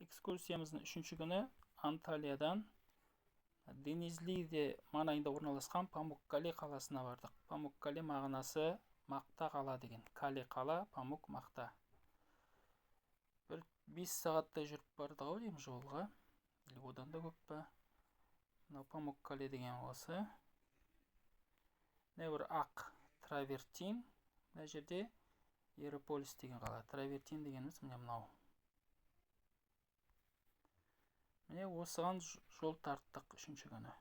Экскурсиямыздың үшінші күні Анталиядан Денизлиде маңайында орналасқан Памуккале қаласына бардық. Памуккале мағынасы мақта қала деген. Кале қала, памук мақта. Бір 5 сағаттай жүріп бардық ау деймін жолға. Или одан да көп па. Мынау Памуккале деген осы. Мына бір ақ травертин. Мына жерде Иерополис деген қала. Травертин дегеніміз міне мынау. Міне осыған жол тарттық үшінші күні.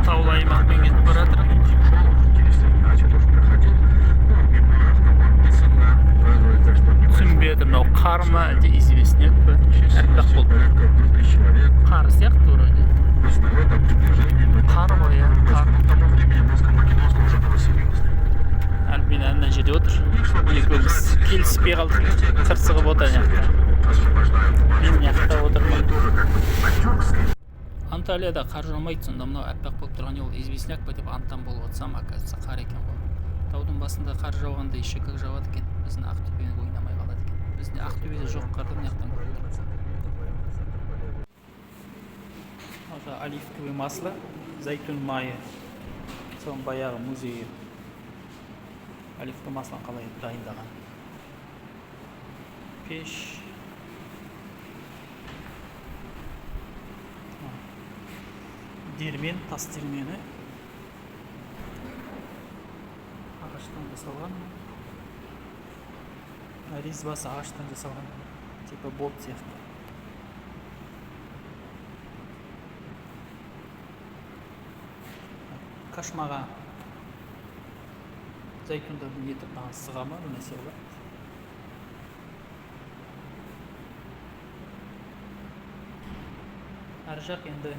Таулы аймақпен кетіп бара жатыр. Түсінбедім, мынау қар ма, әлде известняк па? Аппақ болып тұр. Қар сияқты вроде. Қар ғой, иә, қар. Альбина ана жерде отыр. Екеуміз келіспей қалдық. Қырсығып отыр ана жақта. Мен мына жақта отырмын. Анталияда қар жаумайды, сонда мынау аппақ болып тұрған не ол, известняк па деп антан болып отырсам, оказывается, қар екен ғой. Таудың басында қар жауғанда еще как жауады екен. Біздің Ақтөбені ойнамай қалады екен. Бізде Ақтөбеде жоқ қарды мына жақтан көріп тұрмыз. Мына оливковый масло, зайтун майы. Соның баяғы музейі. Оливковый маслоны қалай дайындаған. Пеш. Дермен, тас дермені. Ағаштан жасалған. Резьбасы ағаштан жасалған. Типа болт сияқты. Кашмаға зайтундарды нетіп маған сыға ма, бір нәрсе болады. Ар жақ енді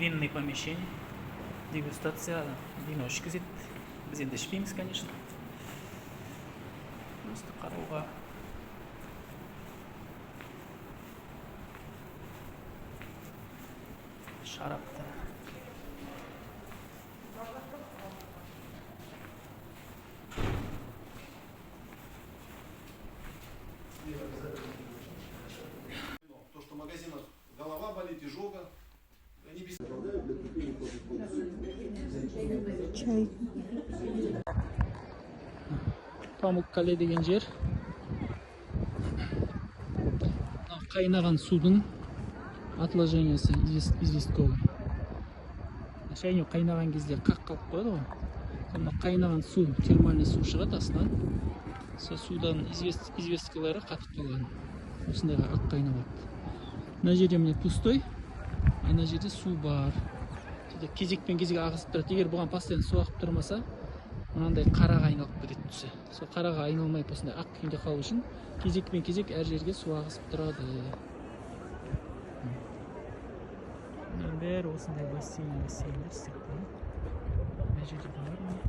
винный помещение, дегустация, вино ішкізеді. Біз енді ішпейміз, конечно. Просто қарауға. Шарапты. То, что в магазинах голова болит, изжога, они без... Чай. Памуккале деген жер. Мынау қайнаған судың отложениесі известковый. Шайнек қайнаған кезде қақ қалып қояды ғой. Сонда қайнаған су, термальный су шығады астынан. Сол судан известкалары қатып қалған. Осындайға ақ қайналады. Мына жерде міне пустой, ана жерде су бар. Сөйтіп кезекпен кезек ағызып тұрады. Егер бұған постоянно су ағып тұрмаса, мынандай қараға айналып кетеді түсі. Сол қараға айналмай осындай ақ күйінде қалу үшін кезекпен кезек әр жерге су ағызып тұрады. Мынаның бәрі осындай бассейн, бассейндер істеп қойған. Мына жерде де бар міне.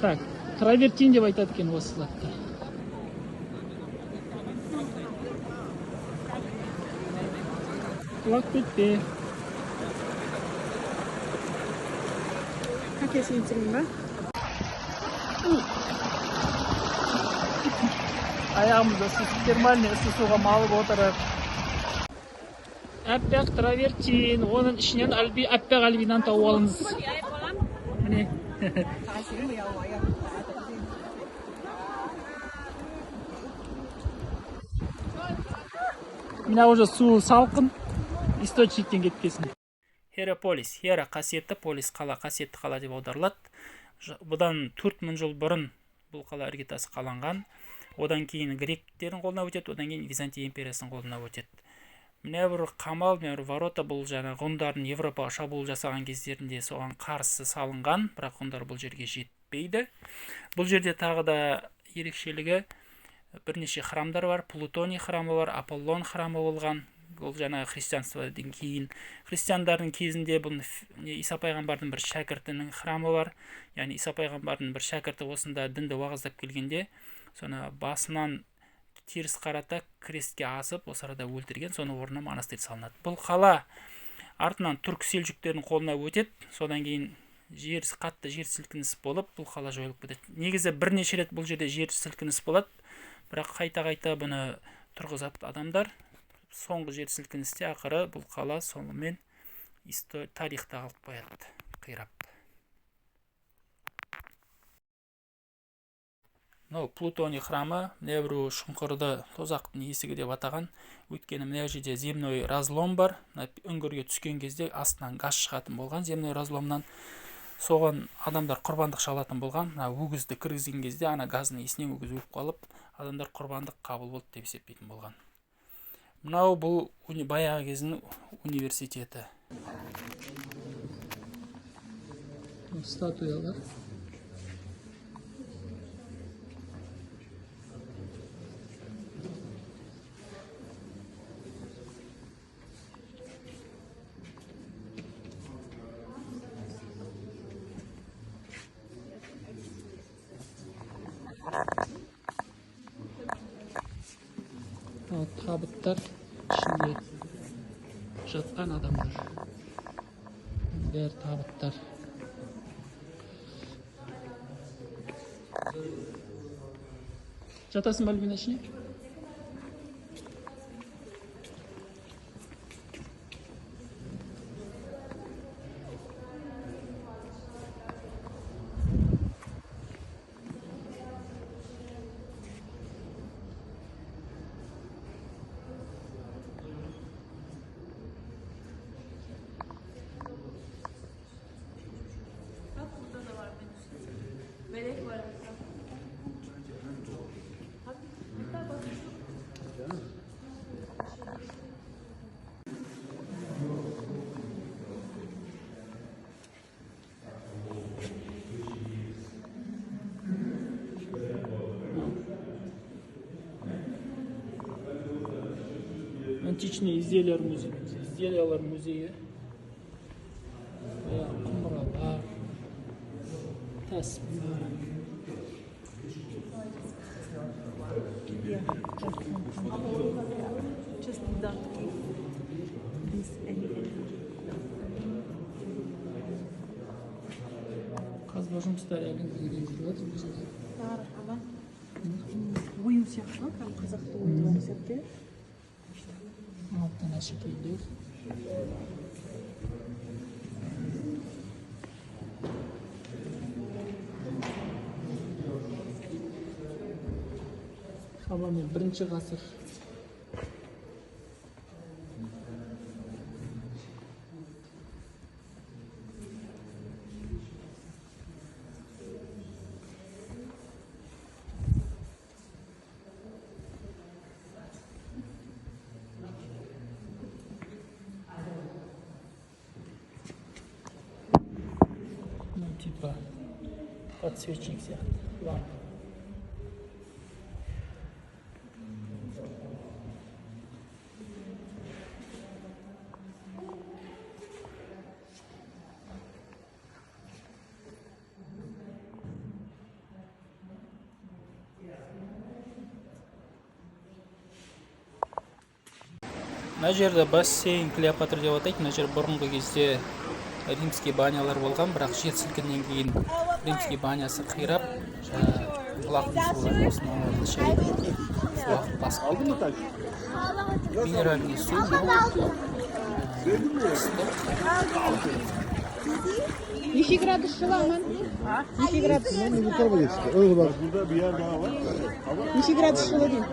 Так, травертин деп айтады екен осы затты. Құлап кетпе. Әкесін түсірейін ба? Аяғымызды термальный ыссы суға малып отырып. Аппақ травертин, оның ішінен аппақ альбинаны тауып алыңыз. Міне. Мына уже су салқын, источниктен кеткесін. Хераполис, Хера қасиетті, полис қала, қасиетті қала деп аударылады. Бұдан 4000 жыл бұрын бұл қала іргетасы қаланған. Одан кейін гректердің қолына өтеді, одан кейін Византия империясының қолына өтеді. Мына бір қамал, мына бір ворота бұл жаңа ғұндардың Европаға шабуыл жасаған кездерінде соған қарсы салынған, бірақ ғұндар бұл жерге жетпейді. Бұл жерде тағы да ерекшелігі бірнеше храмдар бар. Плутоний храмы бар, Аполлон храмы болған. Ол жаңағы христианстводан кейін, христиандардың кезінде бұл Иса пайғамбардың бір шәкіртінің храмы бар. Яғни Иса пайғамбардың бір шәкірті осында дінді уағыздап келгенде, соны басынан теріс қарата крестке асып, осы арада өлтірген, соның орнына монастырь салынады. Бұл қала артынан түрк селжүктердің қолына өтеді. Содан кейін қатты жер сілкініс болып, бұл қала жойылып кетеді. Негізі бірнеше рет бұл жерде жер сілкініс болады, бірақ қайта-қайта бұны тұрғызады адамдар. Соңғы жер сілкіністе ақыры бұл қала сонымен тарихта қалып қояды, қирап. Мынау Плутоний храмы, мына біреу шұңқырды тозақтың есігі деп атаған. Өйткені мына жерде земной разлом бар. Мына үңгірге түскен кезде астынан газ шығатын болған земной разломнан. Соған адамдар құрбандық шалатын болған. Мына өгізді кіргізген кезде ана газдың иісінен өгіз өліп қалып, адамдар құрбандық қабыл болды деп есептейтін болған. Мынау бұл баяғы кездің университеті. Статуялар. Табыттар ішінде жатқан адамдар. Бәрі табыттар. Жатасың ба, Альбина, ішіне? Античные изделия музейі. Изделиялар музейі. Баяғы құмыралар, таспа. Қазба жұмыстары әлі күнге дейін жүріп жатыр бұл жерде. Ою сияқты ма? Кәдімгі қазақтың оюлары сияқты. Алтын әшекейлер. Шамамен бірінші ғасыр. Типа подсвечник сияқты, лампа. Мына жерде бассейн Клеопатра деп атайды. Мына жер бұрынғы кезде римский банялар болған, бірақ жер сілкіннен кейін римский банясы қирап, бұлақтың сулары осыналарды шайып, бұлақ басып кеткен. Минеральный су, ыстық. Неше градус жылы, Аман? Неше градус? Неше градус жылы деймін?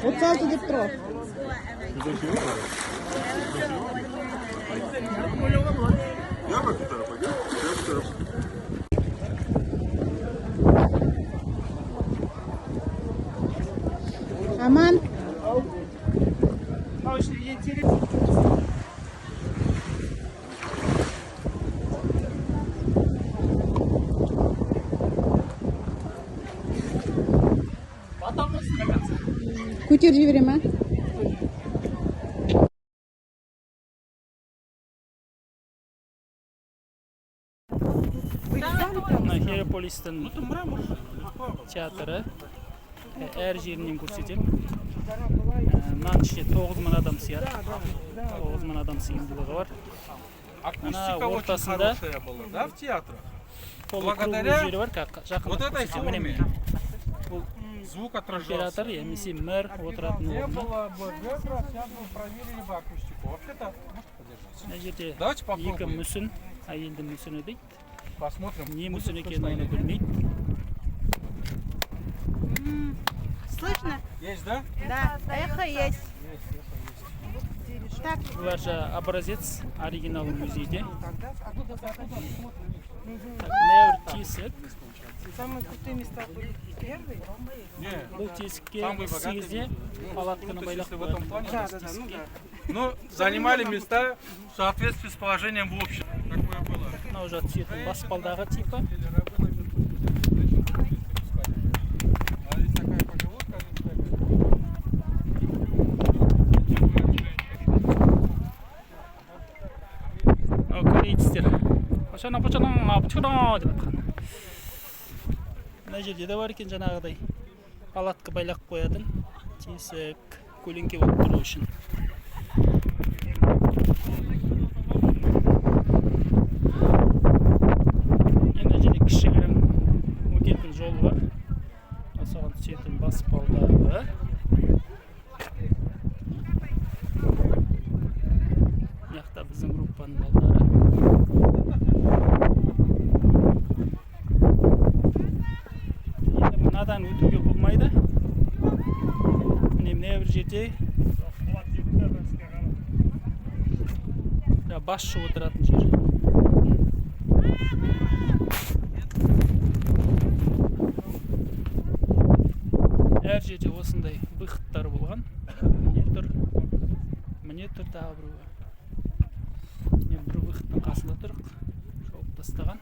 36 деп тұр ғой. Аман. Көтеріп жібере ма? Мына Хиераполистің театры. Әр жерінен көрсетемін. Мынаның ішіне 9000 адам сыяды. 9000 адам сыйымдылығы бар. Акустика Она очень ортасында. Хорошая была, да, в театрах? Полукруглый Благодаря жері бар, жақындап вот этой көрсетемін. Міне, форме міне. Бұл звук отражался. император немесе мэр отыратын Не орны. было бы ветра, сейчас бы проверили бы акустику. Вообще-то, может, подержать. Мына жерде Давайте екі попробуем. Мүсін, әйелдің мүсіні дейді. Посмотрим. Не будет мүсін слышно екенін или оны нет. білмейді. Слышно? Есть, да? Да, эхо есть. Так, Бұлар жаңа образец, оригиналы музейде. Так, мына бір тесік. Самые крутые места были первые. Не. Бұл тесікке Самые ыссы богатые кезде люди. Ну, палатканы круто, байлап если в этом қоятын. плане. Да, да, да, ну да. Но занимали места в соответствии с положением в обществе. Такое было. Мынау жаңа түсетін баспалдағы типі. Или рабы на верху сидят, женщин пускали. А есть такая поговорка, они такая, «Люблю мужчин, люблю женщин». Мынау корейцтер пашана пашана пчура деп жатқан. Мына жерде де бар екен жаңағыдай палатка байлап қоятын тесік, көлеңке болып тұру үшін. Енді мына жерде кішігірім өтетін жол бар, соған түсетін баспалдағы. Мына жақта біздің группаның балдары. Енді мынадан өтуге болмайды. Міне, мына бір жерде жаңа басшы отыратын жер. Әр жерде осындай выходтар болған. Міне тұр, міне тұр тағы біреуі. Міне, бір выходтың қасында тұрық, жауып тастаған.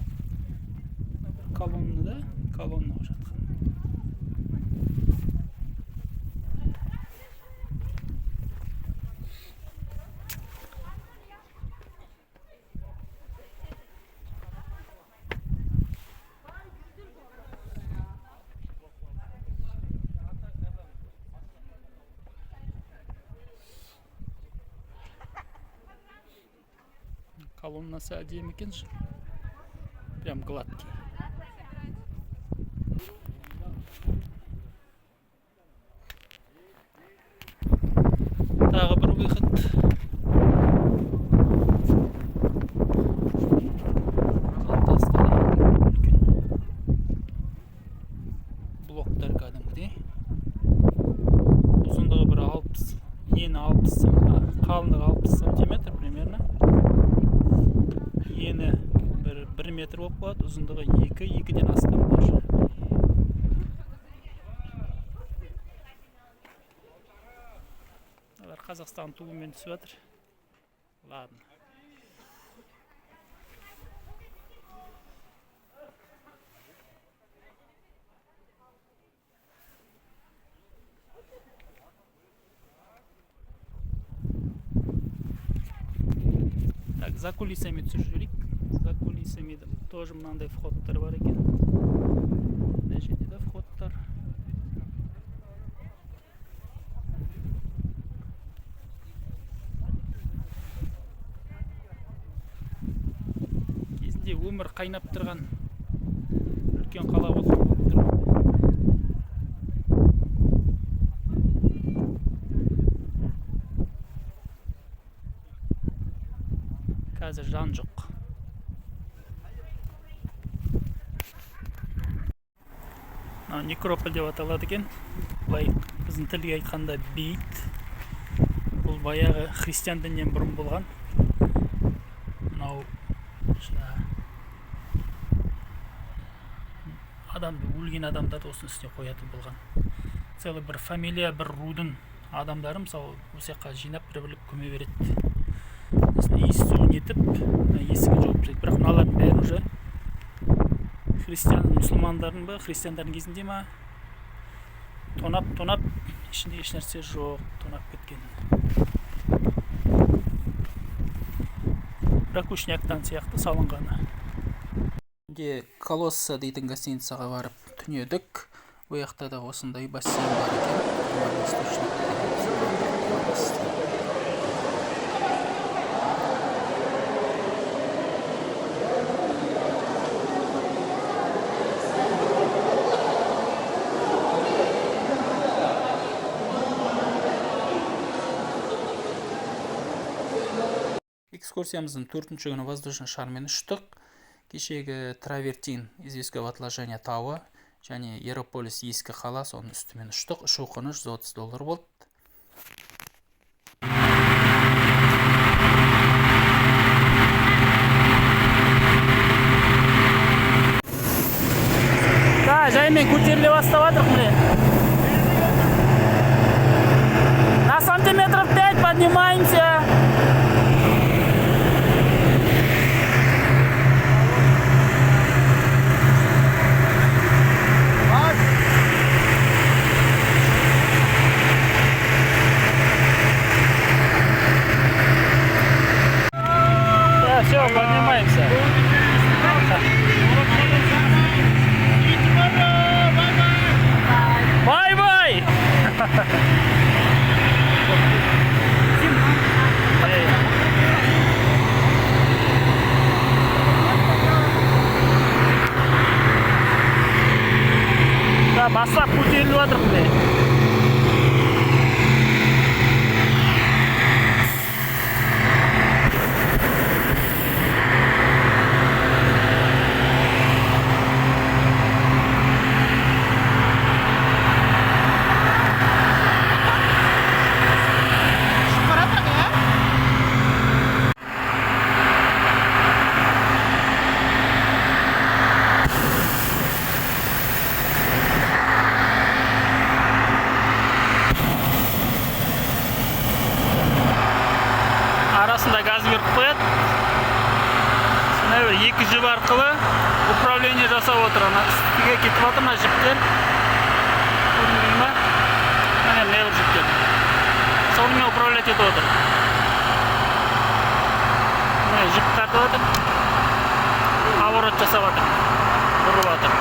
Мына бір колоннада, колонна жатқан. Колоннасы әдемі екен, прям гладкий. Тағы бір выход. Ал тастар үлкен блоктар, кәдімгідей. Ұзындығы бір 60, ені 60, қалыңдығы 60 сантиметр примерно, ені бір 1 метр болып қалады, ұзындығы екі, екіден астам даже. Олар Қазақстан туымен түсіп жатыр. Ладно. Так, за кулисами түсіріп жіберейік. За кулисами тоже мынандай входтар бар екен. Мына жерде де входтар. Кезінде өмір қайнап тұрған үлкен қала болған болып тұр. Қазір жан жоқ. Мынау некрополь деп аталады екен, былай біздің тілге айтқанда бейіт. Бұл баяғы христиан дінінен бұрын болған. Мынау жаңағы адамды, өлген адамдарды осының үстіне қоятын болған. Целый бір фамилия, бір рудың адамдары, мысалы, осы жаққа жинап, бір бірлеп көме береді. Сосын иіс суын етіп, мына есігін жауып тастайды. Бірақ мыналардың бәрін уже Христиан, мұсылмандардың ба, христиандардың кезінде ма, тонап тонап ішінде ешнәрсе жоқ, тонап кеткен. Ракушняктан сияқты салынғаны. Де Колосса дейтін гостиницаға барып түнедік. Ол жақта да осындай бассейн бар екен. Источник деген. Экскурсиямыздың төртінші күні воздушный шармен ұштық. Кешегі травертин, известковое отложение тауы және Иераполис ескі қала, соның үстімен ұштық. Ұшу құны 130 доллар болды. Да, жаймен көтеріле бастап жатырық міне. На сантиметров 5 поднимаемся. Да, все, поднимаемся. Bye-bye! Эй. Да, бастап көтеріліп жатырмық міне. Арасында газ беріп қояды. Сондай бір екі жіп арқылы управление жасап отыр. Ана үстіге кетіп жатыр мына жіптер. Көрінбей ма? Міне, мына бір жіптер. Сонымен управлять етіп отыр. Міне, жіп тартып жатыр. Поворот жасап жатыр. Бұрып жатыр.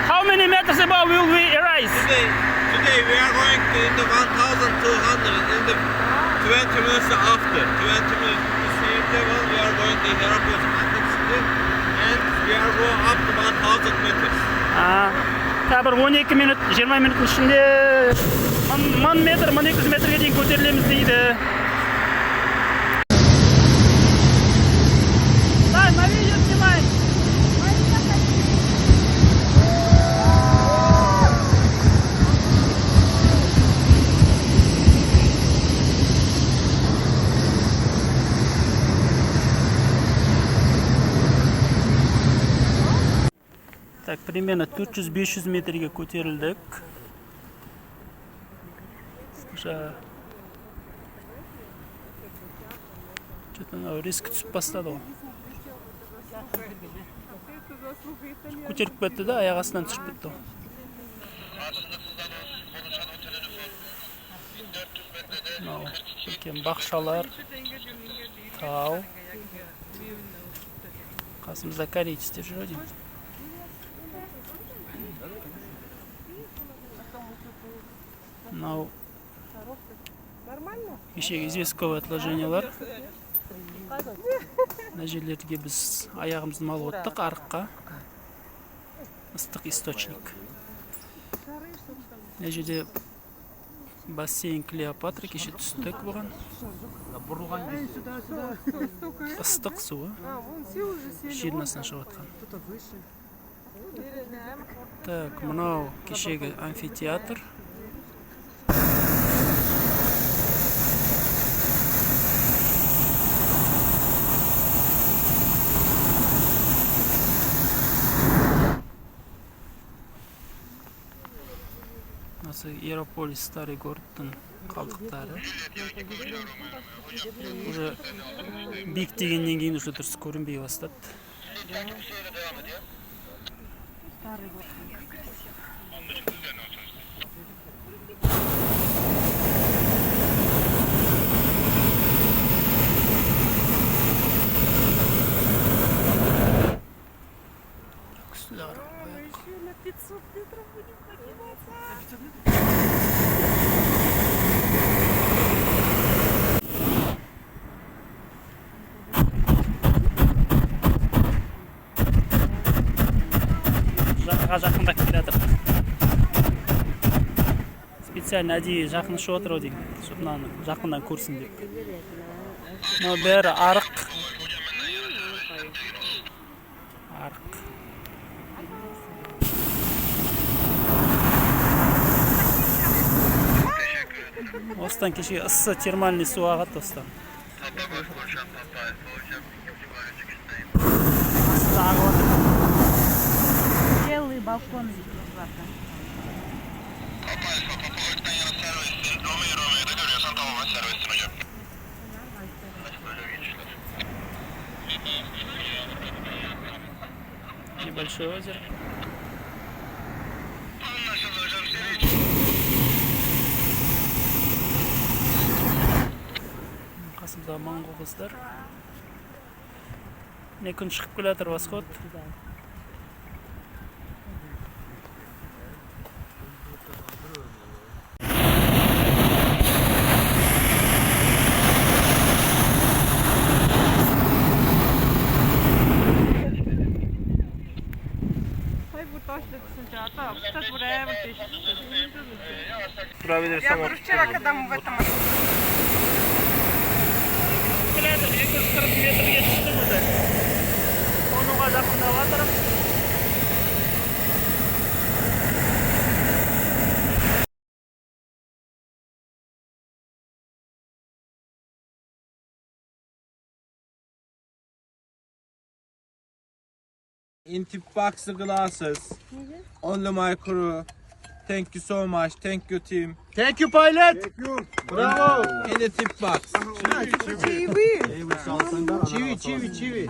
How many meters above will we arise? Today we are going to in the 1200 in the 20 minutes after. 20 minutes in the same level we are going to Hierapolis Antik City and we are going up to 1000 meters. А, тағы бір 12 минут, 20 минуттың ішінде 1000 метр, 1200 метрге дейін көтерілеміз дейді. Дай, на видео снимаем. Так, примерно 400-500 метрге көтерілдік. Уже что-то мынау резко түсіп бастады ғой. Көтеріп кетті да, аяқ астынан түсіп кетті ғой. Мынау үлкен бақшалар, тау. Қасымызда корейцтер жүр деймін. Мынау кешегі известковый отложениялар. Мына жерлерге біз аяғымызды малып оттық арыққа. Ыстық источник. Мына жерде бассейн Клеопатра, кеше түстік бұған. Ыстық суы жердің астынан шығып жатқан. Так, мынау кешегі амфитеатр. Осы Иераполис, старый городтың қалдықтары. Уже биіктегеннен кейін уже дұрыс көрінбей бастады. Старый город. Как красиво. Күшті. Мы еще на 500 метров будем подниматься. Жағаға жақындап келе жатыр. Специально, әдейі жақын ұшып отыр ау деймін, чтобы мынаны жақыннан көрсін деп. Мынау бәрі арық, арық. Осыдан кеше ыссы термальный су ағады осыдан. Астында ағып жатыр. Целый балкон Злата. Romeo Romeo'da görüyorsan tamamen serbestsin hocam. Небольшое озеро. Anlaşıldı hocam, seni Қасымыздағы моңғол қыздар. Міне, күн шығып келе жатыр, восход. Сая бүр доошлогдсон чи одоо буцаад бүр амар дээш. Durabilirsen Я говорю, вчера, когда мы в этом Келе жатыр, 240 метрге түстік, уже қонуға жақындап жатыр. In tip box glasses. Only my crew. Thank you so much. Thank you, team. Thank you, pilot. Thank you. Bravo. In the tip box. Çivi, çivi, çivi.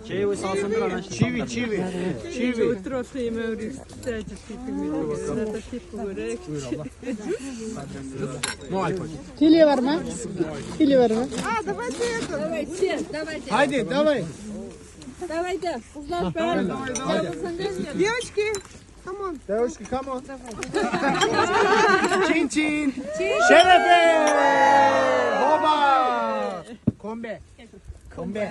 Çivi, çivi. Çivi. Өдөр болсон юм өөр ихтэй ажил хийдэг мэт. Надад tip өгөөрэй. Теле бар ма? Теле бар ма? А, давайте это. Haydi, давай. Давайте, қыздар, бәрі. Девочки, come on. Девушки, come on. Çin çin. Şerefe. Hoba. Kombe. Kombe.